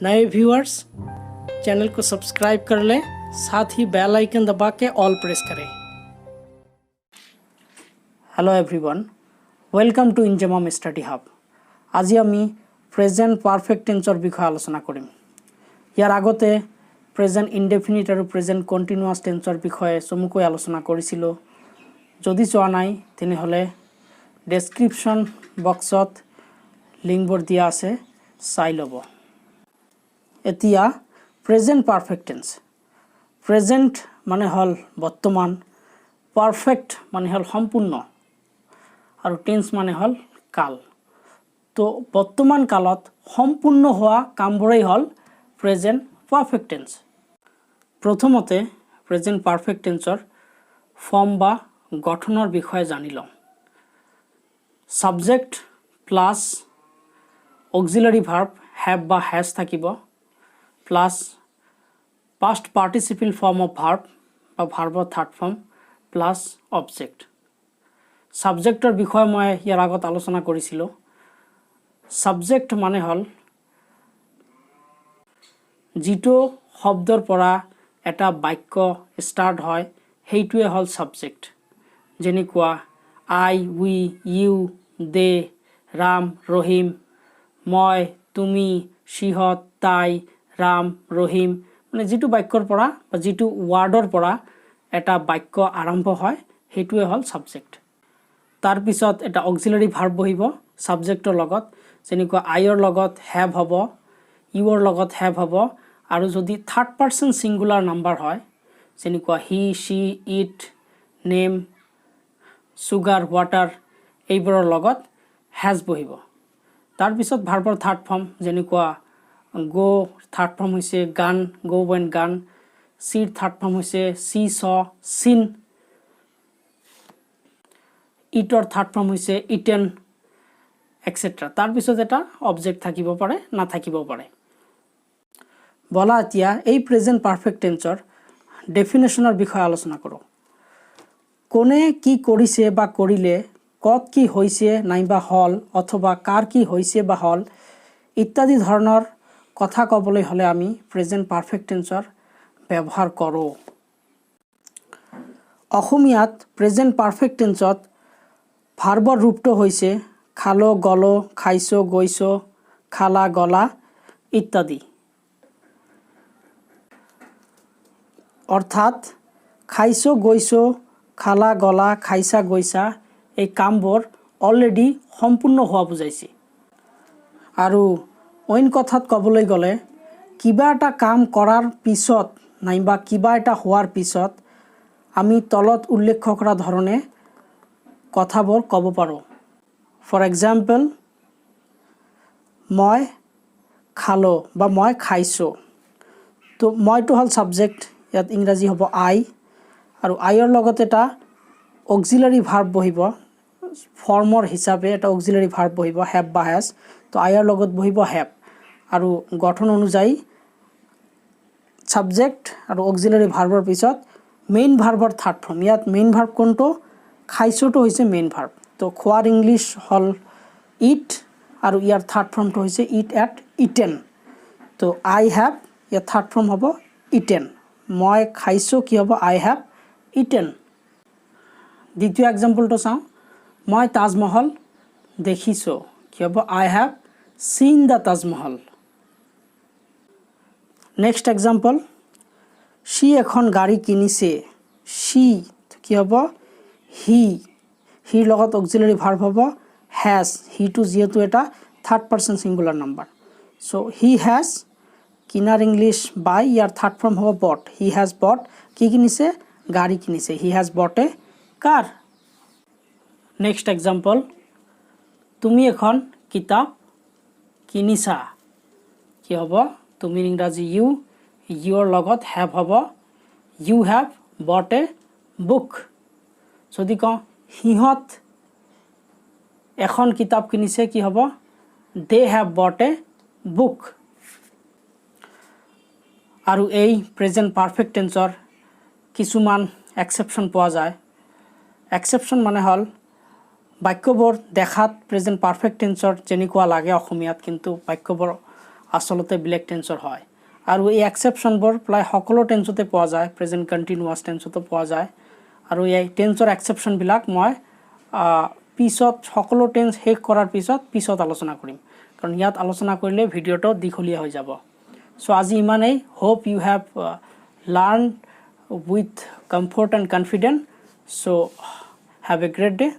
नए viewers channel को subscribe कर लें, साथ ही बेल आइकन दबा के ऑल प्रेस करें। Hello everyone, welcome to Inzamam Study Hub। আজি আমি প্ৰেজেণ্ট পাৰফেক্ট টেন্সৰ বিষয়ে আলোচনা কৰিম। ইয়াৰ আগতে প্ৰেজেণ্ট ইনডেফিনিট আৰু প্ৰেজেণ্ট কণ্টিনিউৱাছ টেন্সৰ বিষয়ে চমুকৈ আলোচনা কৰিছিলোঁ। যদি চোৱা নাই, তেনেহ'লে ডেছক্ৰিপশ্যন বক্সত লিংকবোৰ দিয়া আছে, চাই ল'ব। এতিয়া প্ৰেজেণ্ট পাৰফেক্ট টেন্স। প্ৰেজেণ্ট মানে হ'ল বৰ্তমান, পাৰফেক্ট মানে হ'ল সম্পূৰ্ণ আৰু টেন্স মানে হ'ল কাল। তো বৰ্তমান কালত সম্পূৰ্ণ হোৱা কামবোৰেই হ'ল প্ৰেজেণ্ট পাৰফেক্ট টেন্স। প্ৰথমতে প্ৰেজেণ্ট পাৰফেক্ট টেন্সৰ ফৰ্ম বা গঠনৰ বিষয়ে জানি লওঁ। Subject plus auxiliary verb have বা হেজ থাকিব, plus past participle form of verb বা ভাৰ্বৰ থাৰ্ড ফৰ্ম, প্লাছ অবজেক্ট। ছাবজেক্টৰ বিষয়ে মই ইয়াৰ আগত আলোচনা কৰিছিলোঁ। ছাবজেক্ট মানে হ'ল যিটো শব্দৰ পৰা এটা বাক্য ষ্টাৰ্ট হয়, সেইটোৱে হ'ল ছাবজেক্ট। যেনেকুৱা I, we, you, they, Ram, Rahim, মই, তুমি, সিহঁত, তাই, ৰাম, ৰহিম, মানে যিটো বাক্যৰ পৰা বা যিটো ৱাৰ্ডৰ পৰা এটা বাক্য আৰম্ভ হয়, সেইটোৱে হ'ল ছাবজেক্ট। তাৰপিছত এটা অক্সিলাৰী ভাৰ্ব বহিব ছাবজেক্টৰ লগত। যেনেকুৱা আইৰ লগত have হ'ব, ইউৰ লগত have হ'ব আৰু যদি থাৰ্ড পাৰ্চন ছিংগুলাৰ নাম্বাৰ হয়, যেনেকুৱা he, she, it, name, sugar, water, এইবোৰৰ লগত হেজ বহিব। তাৰপিছত ভাৰ্বৰ থাৰ্ড ফৰ্ম, যেনেকুৱা গ' থাৰ্ড ফৰ্ম হৈছে গন, গ', ৱেণ্ট, গন। চিৰ থাৰ্ড ফৰ্ম হৈছে চি, চ, চিন। ইটৰ থাৰ্ড ফৰ্ম হৈছে ইটেন, এক্সেট্ৰা। তাৰপিছত এটা অবজেক্ট থাকিব পাৰে, নাথাকিব পাৰে। বলা, এতিয়া এই প্ৰেজেণ্ট পাৰফেক্ট টেন্সৰ ডেফিনেশ্যনৰ বিষয়ে আলোচনা কৰোঁ। কোনে কি কৰিছে বা কৰিলে, ক'ত কি হৈছে নাইবা হ'ল অথবা কাৰ কি হৈছে বা হ'ল ইত্যাদি ধৰণৰ কথা ক'বলৈ হ'লে আমি প্ৰেজেণ্ট পাৰফেক্ট টেন্সৰ ব্যৱহাৰ কৰোঁ। অসমীয়াত প্ৰেজেণ্ট পাৰফেক্ট টেন্সত ভাৰ্বৰ ৰূপটো হৈছে খালো, গলো, খাইছো, গৈছো, খালা, গলা ইত্যাদি। অৰ্থাৎ খাইছো, গৈছো, খালা, গলা, খাইছা, গৈছা, এই কামবোৰ অলৰেডি সম্পূৰ্ণ হোৱা বুজাইছে। আৰু অইন কথাত ক'বলৈ গ'লে, কিবা এটা কাম কৰাৰ পিছত নাইবা কিবা এটা হোৱাৰ পিছত আমি তলত উল্লেখ কৰা ধৰণে কথাবোৰ ক'ব পাৰোঁ। ফৰ এক্সাম্পল, মই খালোঁ বা মই খাইছোঁ। তো মইটো হ'ল ছাবজেক্ট, ইয়াত ইংৰাজী হ'ব আই আৰু আইৰ লগত এটা অক্সিলাৰী ভাৰ্ব বহিব। ফৰ্মৰ হিচাপে এটা অক্সিলাৰী ভাৰ্ব বহিব, have বা হেজ। তো আইৰ লগত বহিব have আৰু গঠন অনুযায়ী ছাবজেক্ট আৰু অক্সিলাৰী ভাৰ্বৰ পিছত মেইন ভাৰ্বৰ থাৰ্ড ফৰ্ম। ইয়াত মেইন ভাৰ্ব কোনটো? খাইছোঁটো হৈছে মেইন ভাৰ্ব। তো খোৱাৰ ইংলিছ হ'ল it আৰু ইয়াৰ থাৰ্ড ফৰ্মটো হৈছে it, at, eaten. তো আই have, year third form হ'ব ইটেন। মই খাইছোঁ কি হ'ব? I have eaten। দ্বিতীয় এক্সাম্পলটো চাওঁ। মই তাজমহল দেখিছোঁ কি হ'ব? I have seen the Taj Mahal। Next example, C এখন গাড়ী কিনিছে। চি কি হ'ব? হি। হিৰ লগত অক্সিলাৰী ভাৰ্ব হ'ব হেজ। হিটো যিহেতু এটা third person singular number, so he has। কিনাৰ ইংলিছ বাই, ইয়াৰ থাৰ্ড ফৰ্ম হ'ব বট। He has bought। কি কিনিছে? গাড়ী কিনিছে। He has bought a car। Next example, তুমি এখন কিতাপ কিনিছা কি হ'ব? তুমি ইংৰাজী ইউ, ইউৰ লগত have হ'ব। You have bought a book। যদি কওঁ সিহঁত এখন কিতাপ কিনিছে, কি হ'ব? They have bought a book। আৰু এই প্ৰেজেণ্ট পাৰফেক্ট টেন্সৰ কিছুমান এক্সেপশ্যন পোৱা যায়। এক্সেপশ্যন মানে হ'ল বাক্যবোৰ দেখাত প্ৰেজেণ্ট পাৰফেক্ট টেন্সৰ যেনেকুৱা লাগে অসমীয়াত, কিন্তু বাক্যবোৰ আচলতে বেলেগ টেন্সৰ হয়। আৰু এই এক্সেপশ্যনবোৰ প্ৰায় সকলো টেন্সতে পোৱা যায়, প্ৰেজেণ্ট কণ্টিনিউৱাছ টেন্সতো পোৱা যায়। আৰু এই টেন্সৰ এক্সেপশ্যনবিলাক মই পিছত, সকলো টেন্স শেষ কৰাৰ পিছত পিছত আলোচনা কৰিম, কাৰণ ইয়াত আলোচনা কৰিলে ভিডিঅ'টো দীঘলীয়া হৈ যাব। চ' আজি ইমানেই। Hope you have learn with comfort and confident. So have a great day.